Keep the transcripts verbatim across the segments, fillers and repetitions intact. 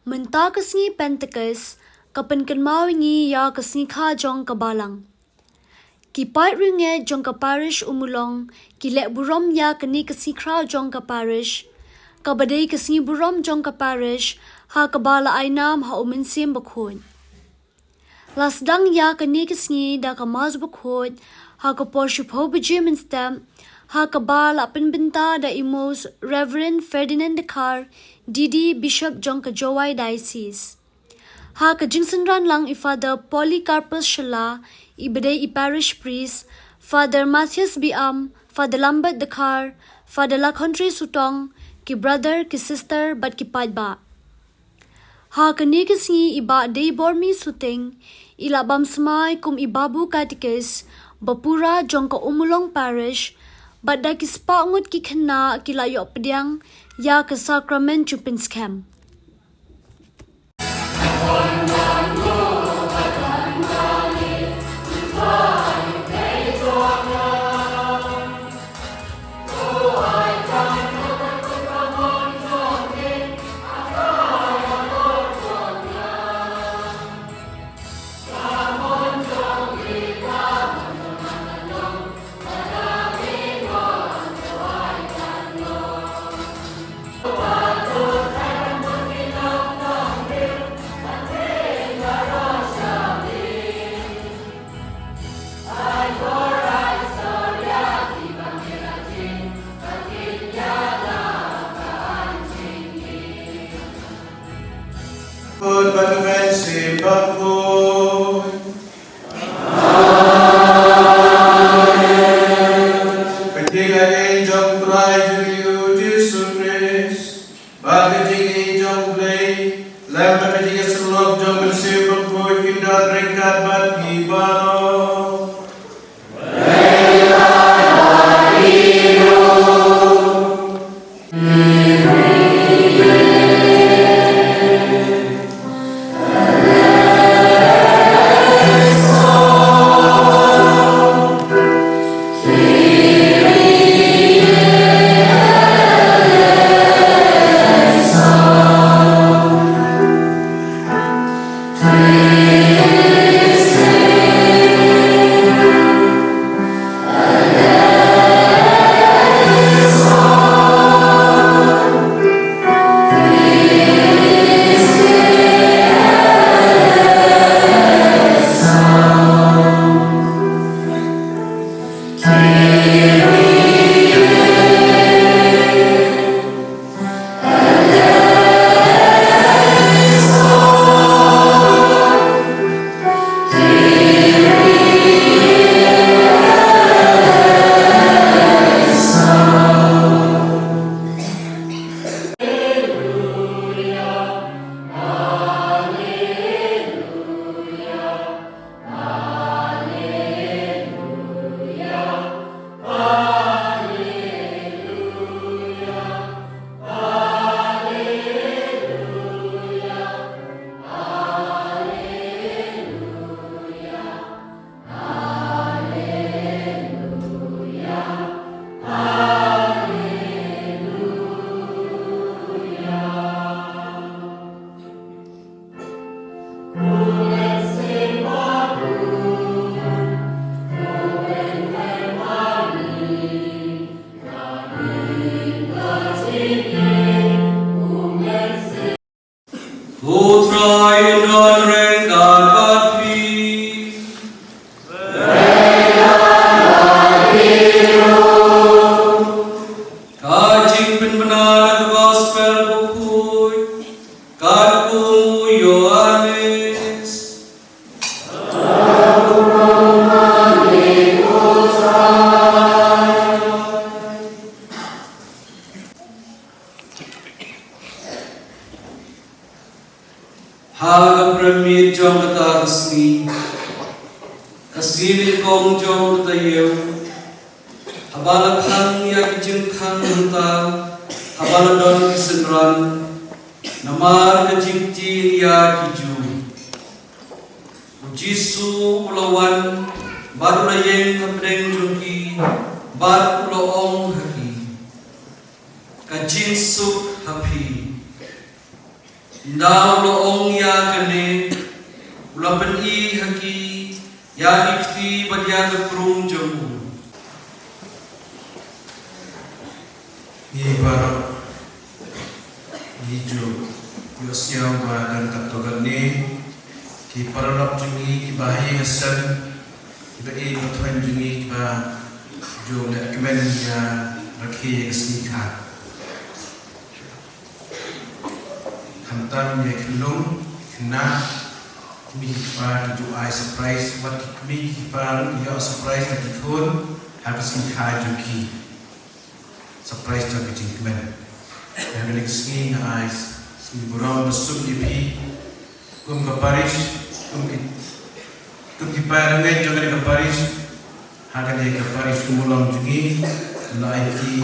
Mynta ka sngi Pentekost ka pynkynmaw ïa ngi ïa ka sngi kha jong ka Balang. Ki paid riewngeit jong ka parish Ummulong ki leh burom ïa kane ka sngi khraw jong ka parish, kaba dei ka sngi burom jong ka parish, ha kaba la ai nam ha U Mynsiem Bakhuid. La sdang ïa kane ka sngi da ka Mass Bakhuid ha ka por shiphew baje mynstep, ha kaba la pynbynta da i Most Reverend Ferdinand Dkhar, D D, Bishop jong ka Jowai Diocese. Ha ka jingsynran lang i Father Polycarpus Shylla, i ba dei i parish priest, Father Matthias Biam, Father Lambert Dkhar, Father Lakhondri Sutong, ki brother, ki sister bad ki paidbah. Ha kane ka sngi i Bah Deibormi Suting i la bam smai kum i Babu Katekis ba pura jong ka Ummulong Parish, bad da ki spah ngut ki khynnah ki la ïoh pdiang ïa ka sakramen jingpynskhem. Bad U Mynsiem Bakhuid. Ka jingïaid jong U Trai jong ngi U Jisu Khrist, bad ka jingïeit jong U Blei, lem bad ka jingïasyllok jong U Mynsiem Bakhuid kin don ryngkat bad ngi baroh. U Trai un don ryngkat bad phi. Ka jingpynbna na ka Gospel Bakhuid katkum u Ïoannis. Ha ka prem miet jong kata ka sngi, ka sngi nyngkong jong ka taïew, haba la khang ïa ki jingkhang mynta, haba la don ki synran namar ka jingktien ïa ki Jiw, U Jisu u la wan bad u la ïeng hapdeng jong ki bad u la ong ha ki, ka jingsuk ha phi. Ynda u la ong ïa kane, u la pyni ha ki ïa ki kti bad ïa ka krung jong u. Ngi baroh ngi ju ïohsngew ba don katto katne ki paralok jong ngi kiba ha ïing ha sem, kiba ïeit ba thoh jong ngi kiba ju leh kmen ïa rakhe ïa ka sngi kha. Khamtam ïa ki khynnah, khynnah, ki kmie ki kpa ki ju ai surprise, wat ki kmie ki kpa ruh ki ïoh surprise na ki khun ha ka sngi kha jong ki. Surprise jong ka jingkmen. Ïa kane ka sngi nga ai sngi burom ba suk ïa phi kum ka parish, kum ki, kum ki paidbah jong kane ka parish. Ha kane ka parish Mawlong jong ngi, la aiti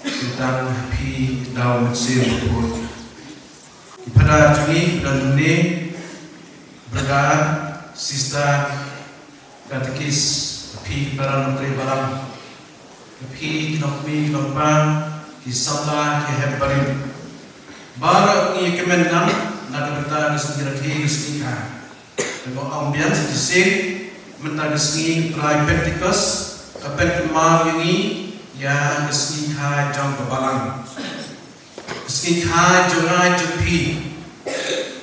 kyntang ha phi da u Mynsiem Bakhuid. Ki phadar jong ngi, ki don hangne, brother, sister, katekis, phi ki para nongtrei balang, phi ki nongkmie, ki nongkpa, ki samla, ki hep barit. Baroh ngi kmen lang na ka bynta ka sngi rakhe ka sngi kha. Te ba ong biang sa shisien, mynta ka sngi Trai Pentecost ka pynkynmaw ïa ngi ïa ka sngi kha jong ka balang. Ka sngi kha jong nga jong phi.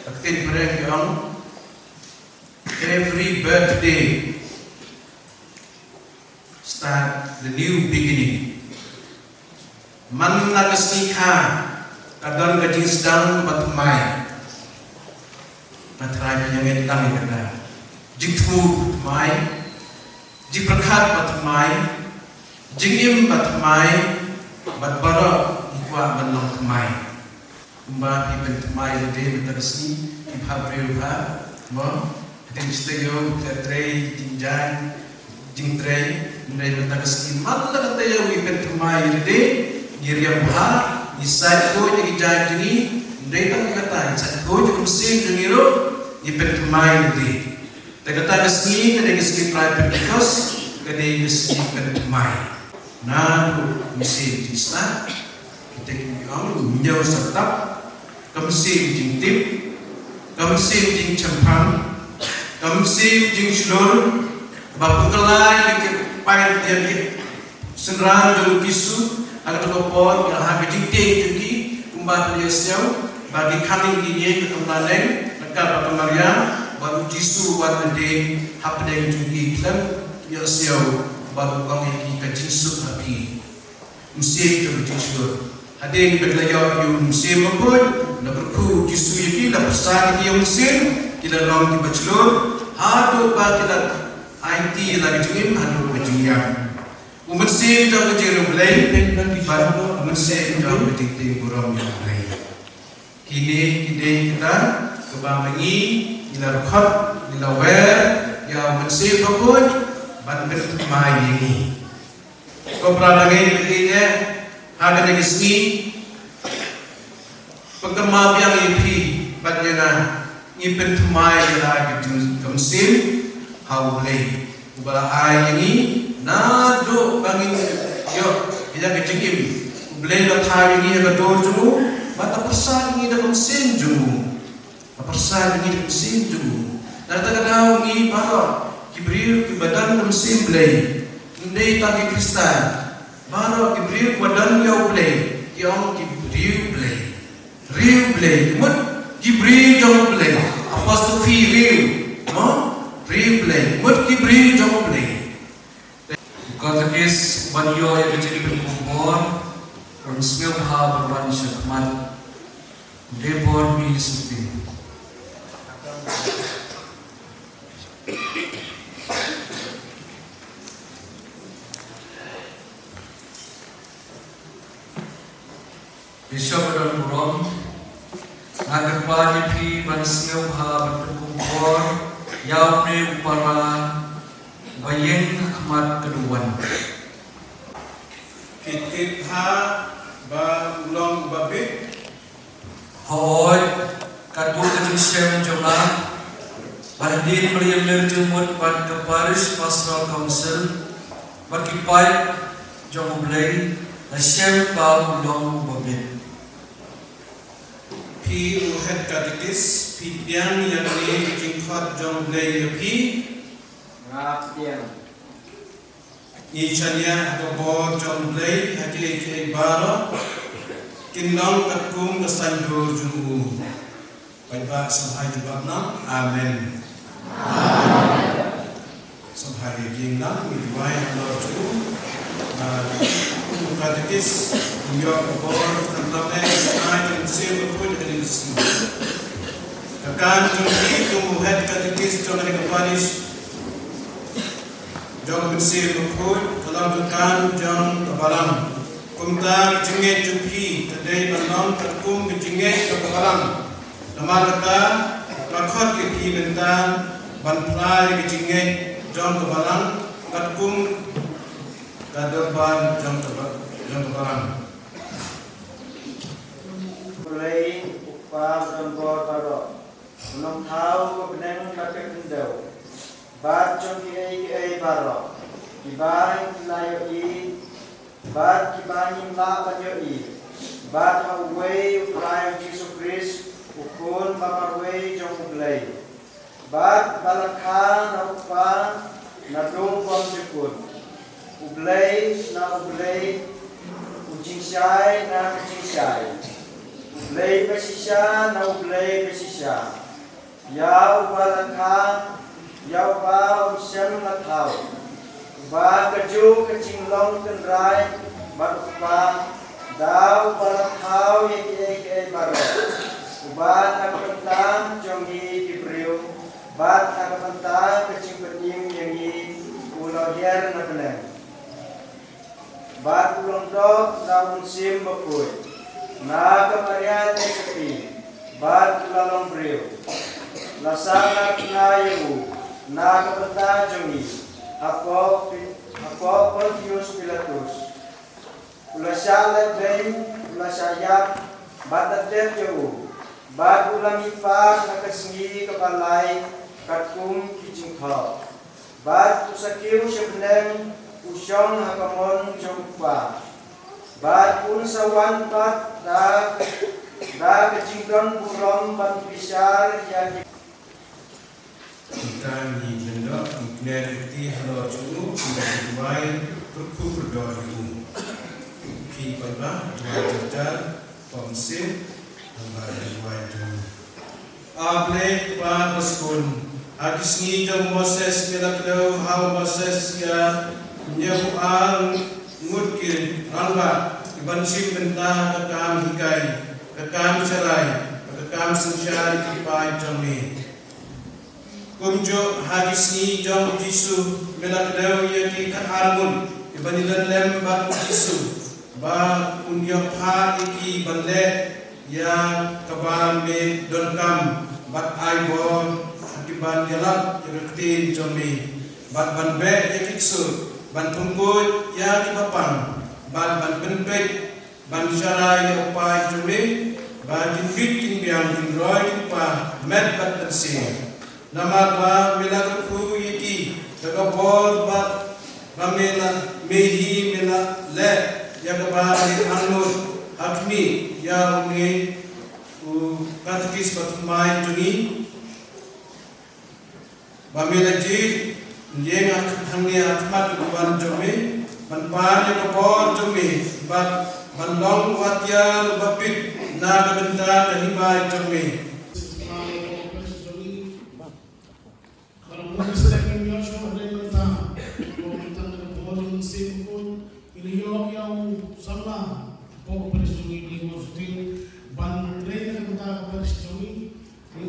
Ka ktien phareng ka ong, every birthday start the new beginning. Man la ka sngi kha ka don ka jingsdang ba thymmai. Nga trai phi ïa ngeit lang ïa kata. Jingthmu ba thymmai, jingpyrkhat ba thymmai, jingim ba thymmai, bad baroh ngi kwah ban long thymmai. Kumba phi pynthymmai lade mynta ka sngi, phi bha briew bha, mo? Hadien shi taïew phi la trei jingjia jingtrei, hynrei mynta ka sngi man la ka taïew ngi pynthymmai lade, ngi riam bha, ngi sait khuid ïa ki jaiñ jong ngi, hynrei tang ïa kata, ngi sait khuid ïa ka mynsiem jong ngi ruh, ngi pynthymmai lade. Te kata ka sngi, ka dei ka sngi Trai Pentecost, ka dei ka sngi pynthymmai. Naduh ka mynsiem jingstad, kita ki ong, ñiew sa tap, ka mynsiem jingtip, ka mynsiem jingshemphang, ka mynsiem jingshlur, ba pynkylla ïa ki paid, ïa ki synran jong u Jisu, ha kata ka por, ha ka jingtieng jong ki, kumba phi ïohsngew, ba ki khang ïa ki ïing ha ka Mylliem, ryngkat bad ka Maria, bad u Jisu u wan lade hapdeng jong ki khlem ïohsngew, bad u ong ïa ki ka jingsuk ha phi. Mynsiem jong ka jingshlur. Hadien ba ki la ïoh ïa u Mynsiem Bakhuid, la kyrkhu u Jisu ïa ki, la pyrsad ïa ki ïa u Mynsiem, ki la long kiba shlur, haduh ba ki la aiti ïa la ka jingim, haduh ba jingïap. U Mynsiem jong ka jingriewblei, u Mynsiem jong ka jingtieng burom ïa U Blei. Kine ki dei kita kiba ma ngi ngi la dkhot, ngi la wer ïa U Mynsiem Bakhuid ban pynthymmai ïa ngi. Ko para bangeit, bangeit eh, ha kane ka sngi, pynkynmaw biang ïa phi bad ïa nga, ngi pynthymmai ïa la ka jing, ka mynsiem ha U Blei uba la ai ïa ngi naduh ba ngin ïoh ïa ka jingim. U Blei u la thaw ïa ngi ha ka dur jong u bad u pyrsad ïa ngi da ka mynsiem jong u. Ka pyrsad ïa ngi da ka mynsiem jong u. Na kata ka daw ngi baroh ki briew kiba don ka mynsiem Blei, ym dei tang ki Khristan, baroh ki briew kiba don ïa U Blei ki ong ki briew Blei. Riew Blei, ki mut ki briew jong U Blei. Apostrophe riew, no? Riew Blei, mut ki briew jong U Blei. Katekis ban ïoh ïa ka jingpynkup bor, ban sngewbha ban wan sha khmat. Debor B Suting. Bishop ba don burom, nga kyrpad ïa phi ban sngewbha ban pynkup bor ïa une u para uba ïeng ha khmat ka duwan. Kit kit ha ba u long uba bit. Hooid, katkum ka jingshem jong nga, bad hadien ba la ïeng jingmut bad ka Parish Pastoral Council bad ki paid jong U Blei, la shem ba u long uba bit. Phi u head katekis, phi pdiang ïa kane ka jingkhot jong U Blei ïa phi? Nga pdiang. Ngi shaniah ha ka bor jong U Blei ha kiei kiei baroh kin long katkum ka saiñdur jong u. Paidbah sngewbha jubab noh. Amen. Sngewbha ïa ka jingïalang, ngi duwai halor jong u. Ah, u katekis, u ïoh ka bor, kan long eh, ai jong u Mynsiem Bakhuid, ha kane ka sngi. Ka kam jong phi kum u head katekis jong kane ka parish, jong u Mynsiem Bakhuid, ka long ka kam jong ka balang. Kumta ka jingngeit jong phi, ka dei ban long katkum ka jingngeit jong ka balang. Namar kata, nga khot ïa phi mynta, ban phla ïa ka jingngeit jong ka balang, katkum ka dorbar jong ka ba-, jong ka balang. U Blei, u Kpa ba don bor baroh, u Nongthaw ka bneng bad ka khyndew, bad jong kiei kiei baroh, kiba ngi la ïohi, bad kiba ngim lah ban ïohi, bad ha uwei u trai u Jisu Khrist, u Khun ba marwei jong U Blei. Bad ba la kha na u Kpa, naduh bymjukut. U Blei na U Blei, u jingshai na ka jingshai. U Blei ba shisha na U Blei ba shisha. Ïa uba la kha, ïa uba um shym la thaw. Uba kajuh ka jinglong tynrai bad u Kpa, da uba la thaw ïa kiei kiei baroh. Uba na ka bynta jong ngi ki briew, bad na ka bynta ka jingpynim ïa ngi, u la hiar na bneng. Bad u long doh na u Mynsiem Bakhuid, na ka Maria Josephi, bad u la long briew. La sahnarphna ïa u, na ka bynta jong ngi, hapoh Pi-, hapoh Pontius Pilatus. U la shah leh beiñ, u la shah ïap, bad la tep ïa u, bad u la mihpat ha ka sngi kaba lai, katkum ki jingthoh. Bad u sa kiew sha bneng, u shong ha ka mon jong u Kpa. Bad un sa wan pat da, da ka jingdon burom ban bishar ïa ki. Mynta ngi lyngdoh, ngi kner kti halor jong u, ngi duwai, pyrkhu pyrdoh ïa u. Phi paidbah, duwai jar jar, kong sir, namar duwai jong u. A Blei Kpa ba sbun, ha ki sngi jong u Moses me la kdew ha u Moses ïa hynñiew phew ar ngut ki rangbah, ki ban shim bynta ha ka kam hikai, ka kam sharai, ka kam synshar ïa ki paid jong me. Kumjuh ha ki sngi jong u Jisu, me la kdew ïa ki khatar ngut, ki ban ïadon lem bad u Jisu, ba un ïoh phah ïa ki ban leh ïa kaba me donkam, bad ai bor ha ki ban ïalap ïa ka ktien jong me, bad ban beh ïa ki ksuid, ban pynkhuid ïa kiba pang, bad ban pynpeit ban sharai ïa u paid jong me, ba kin bit kin biang, kin roi kin kpa, met bad mynsiem. Namar ba me la kyrkhu ïa ki da ka bor ba, ba me la, me hi me la leh ïa kaba me angnud ha khmih ïa une u katekis ba thymmai jong ngi. Ba me la jied ïeng ha, hangne ha khmat u wan jong me, ban pan ïa ka bor jong me, bad ban long u atiar uba bit na ka bynta ka hima jong me. Ba la mut ka sdang ngi ïoh shuh ha kane mynta, ba mynta ka bor jong u Mynsiem Bakhuid, ngi la ïoh ïa u samla, hapoh ka parish jong ngi, Dei Mawsutin, ban trei na ka bynta ka parish jong ngi. Ïa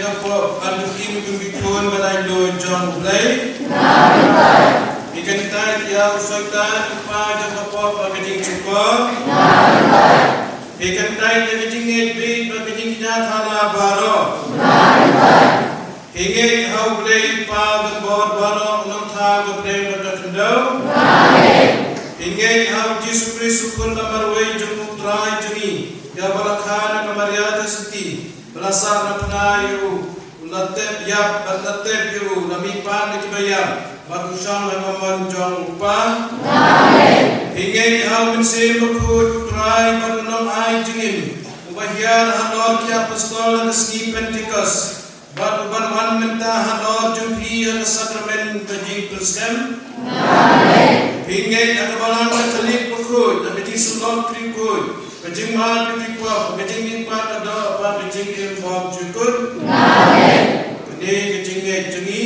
ka pop, kan pynkim kum ki khun ba laitluid jong U Blei. Phi kyntait ïa u Soitan, u kpa jong ka pop bad ka jingshukor. Phi kyntait ïa ka jingngeit beit bad ka jingkñia thala baroh. Phi ngeit ha U Blei Kpa uba don bor baroh, u Nongthaw ka bneng bad ka khyndew. Phi ngeit ha u Jisu Khrist u Khun ba marwei jong U Trai jong Siti, ba la sah na pnai ïa u, u la tep ïap, bad la tep ïa u, la mih pat na ki ba ïap, bad u shong ha ka mon jong u Kpa. Amen. Phi ngeit ha u Mynsiem Bakhuid, u Trai, bad u Nongai Jingim, uba hiar halor ki apostol ha ka sngi Pentekost, bad uban wan mynta halor jong phi ha ka sakramen ka jingpynskhem. Amen. Phi ngeit ha ka Balang Katholik bakhuid, ha ka jingsumar kynriah khuid, ka jingmap ïa ki pop, ka jingmih pat ka doh, bad ka jingim bymjukut. Amen. Kane ka jingngeit jong ngi,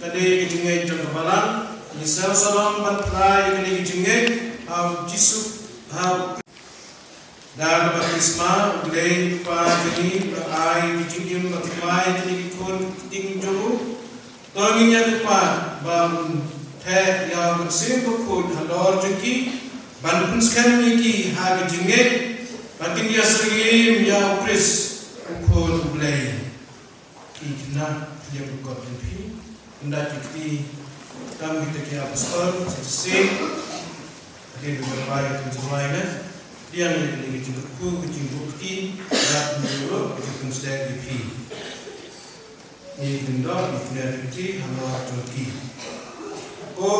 kane ka jingngeit jong ka Balang, ngi sngewsarong ban phla ïa kane ka jingngeit ha u Jisu, ha u Da ka baptisma, U Blei u Kpa jong ngi u la ai ka jingim bad thymmai ïa kine ki khun ktien jong u. To ngin ïa kyrpad ba un theh ïa u Mynsiem Bakhuid halor jong ki, ban pynskhem ïa ki ha ka jingngeit, ba kin ïasyriem ïa u Khrist, u Khun u Blei. Ki khynnah, ïa ka kot jong phi. Ynda ki kti, tam kita ki apostol, sa shisien. Hadien ba bai ka jingwai na. Biang ïa kane ka jingkyrkhu, ka jingbuh kti, ïa ka jingbuh, ka jingpynstep ïa phi. Ngi kyndong, ngi kyndiah kti, halor jong ki. Ko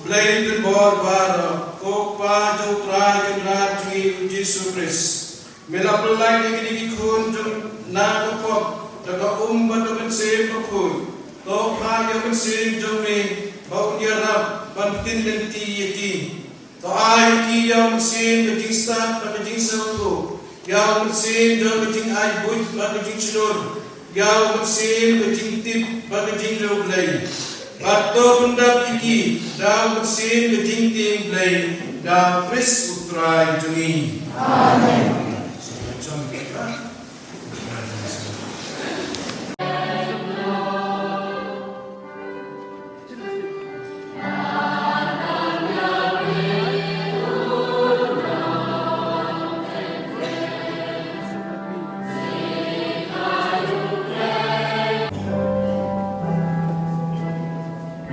Blei pynbor baroh, ko Kpa jong u Trai Kynrad jong ngi u Jisu Khrist. Me la pyllait ïa kine ki khun jong na ka pop, da ka um bad ka Mynsiem Bakhuid. To phah ïa u Mynsiem jong me, ba un ïarap, ban pynlynti ïa ki. To ai ïa ki ïa u Mynsiem ka jingstad bad ka jingsngewthuh. Ïa u Mynsiem jong ka jingaitbuit bad ka jingshlur. Ïa u Mynsiem ka jingtip bad ka jingriewblei. Bad to pyndap ïa ki da u Mynsiem ka jingtieng Blei, da u Khrist u Trai jong ngi. Amen.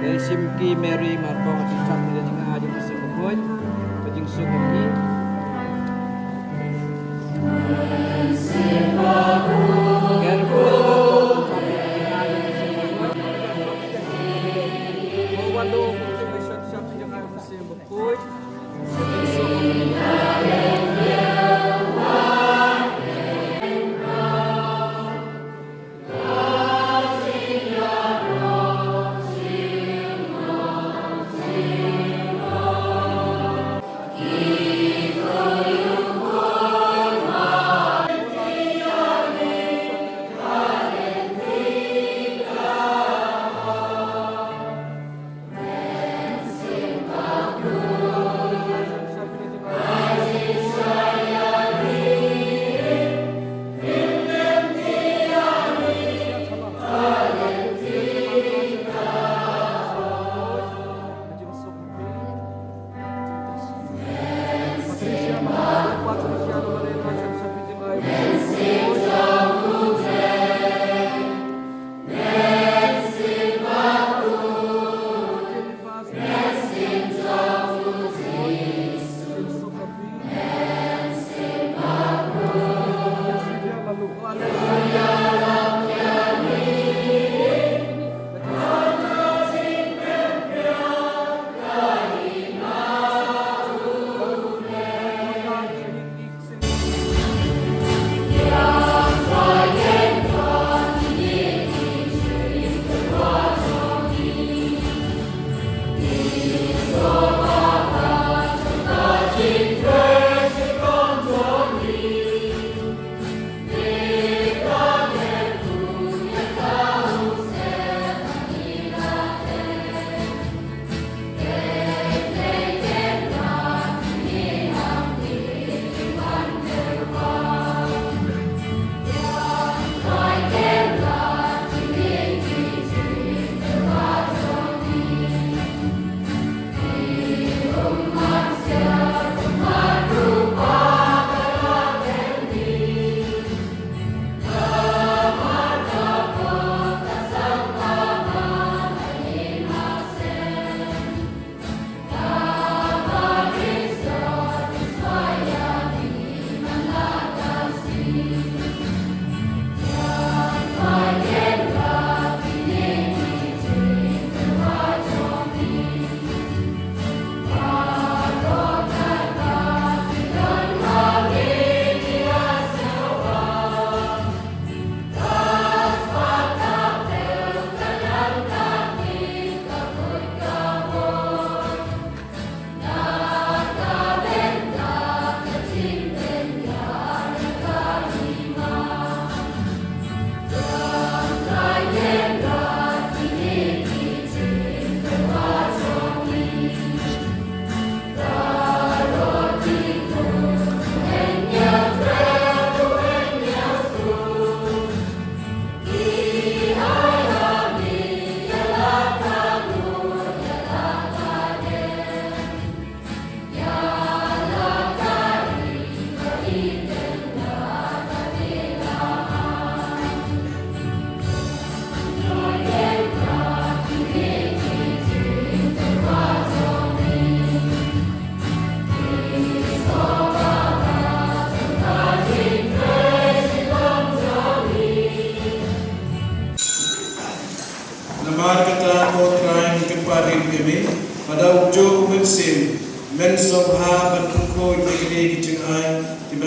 Lei shim ki Mary markong, ka jingchap, ka jingai jong u Mynsiem Bakhuid, ka jingsuk ïa ki.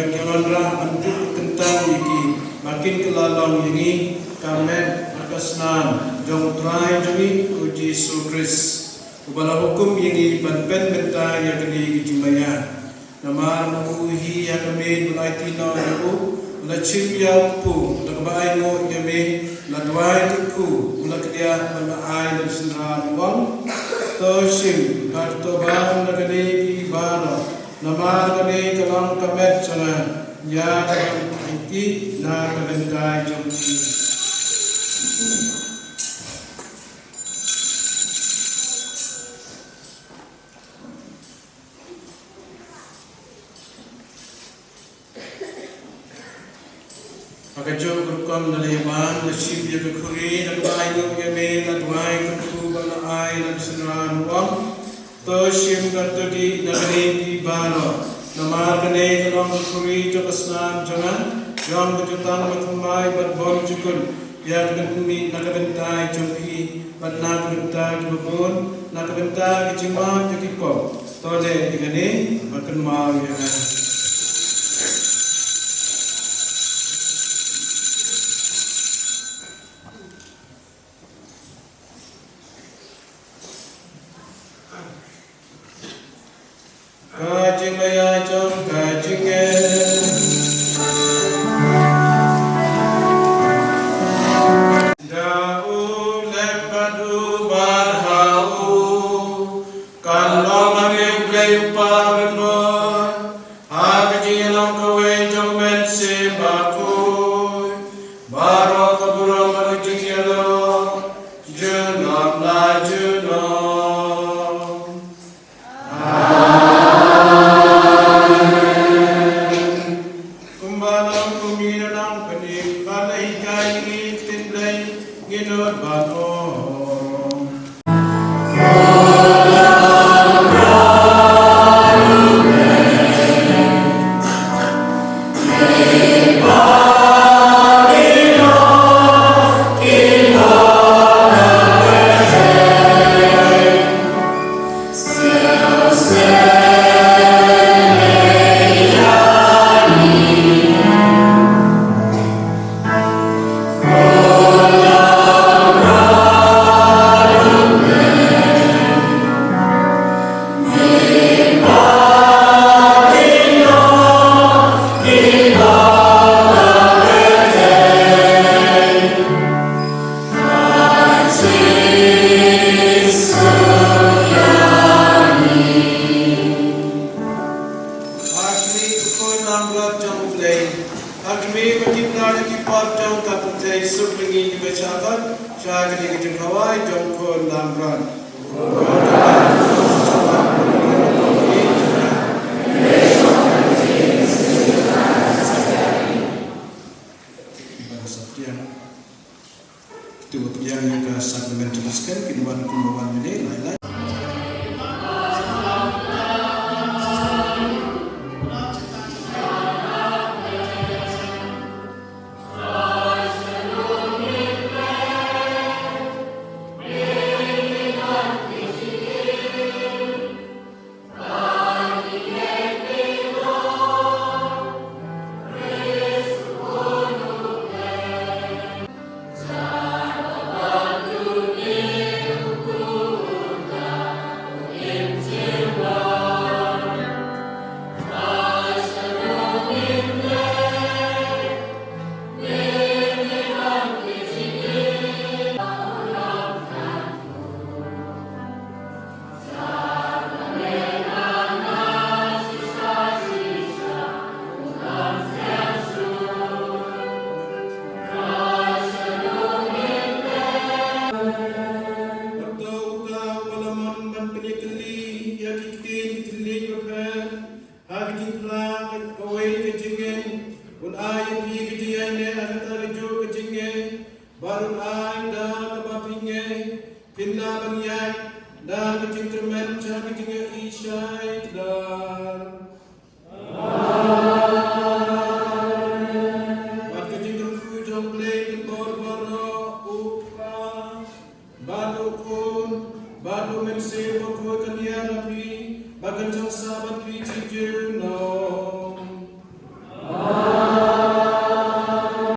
Ngi wanrah ban duh kyntang ïa ki ba kin kylla long ïa ngi ka met bad ka snam jong U Trai jong ngi U Jisu Khrist, uba la hukum ïa ngi ban pynbynta ïa kane ka jingmaïa. Namar ba u hi ïa ka miet ba la aiti noh ïa u, la shim ïa u kpu, da kaba ainguh ïa me, la duwai kyrkhu, u la kdiah bad la ai da ka synran u ong: To shim bad to bam na kane phi baroh, namar kane ka long ka met jong nga, ïa kaba ngan aiti na ka bynta jong phi. Ha kajuh ka rukom, la ïa bam, la shim ïa ka khuri, da kaba ainguh ïa me, la duwai kyrkhu bad la ai da ka synran u ong: To shim bad to dih na kane phi baroh, namar kane ka long ka khuri jong ka snam jong nga, jong ka jutang bathymmai bad bymjukut, ïa ka byn-, na ka bynta jong phi bad na ka bynta kiba bun, na ka bynta ka jingmap ïa ki pop. To leh ïa kane ban kynmaw ïa nga. Ka jingmaïa jong ka jingngeit. Da u lem bad u bat ha u, kan long ha U Blei U Kpa Barim Bor, ha ka jingïalong kawei jong U Mynsiem Bakhuid, baroh ka burom bad ka jingïaroh junom la junom. Kumba long kum ngi nang pynim, ba la hikai ïa ngi ktien Blei, ngin nud ban ong. Ha khmih u khun langbrot jong U Blei, ha khmih ba kin da ïa ki pop jong ka pyrthei, suk ïa ngi kiba shah kot sha kane ka jingkhawai jong u khun langbrot. Kito ba pdiang ïa ka sakramen jong ka skhem kin wan kumba wan mynne, lai lai. Hato uta uba la mon ban pynïakylli ïa ki ktien ki thylliej bapher ha ka jingphla kawei ka jingngeit, un ai ïa phi ka jingïaineh ha kata kajuh ka jingngeit, bad un ai da kaba phi ngeit, phin lah ban ïaid da ka jingkyrmen sha ka jingïohi shai kdar. Bad ka jingkyrkhu jong U Blei kin bor baroh, U Kpa, bad U Khun, bad U Mynsiem Bakhuid, kan ïaid ha phi, bad kan song sah bad phi jingkyrkhu.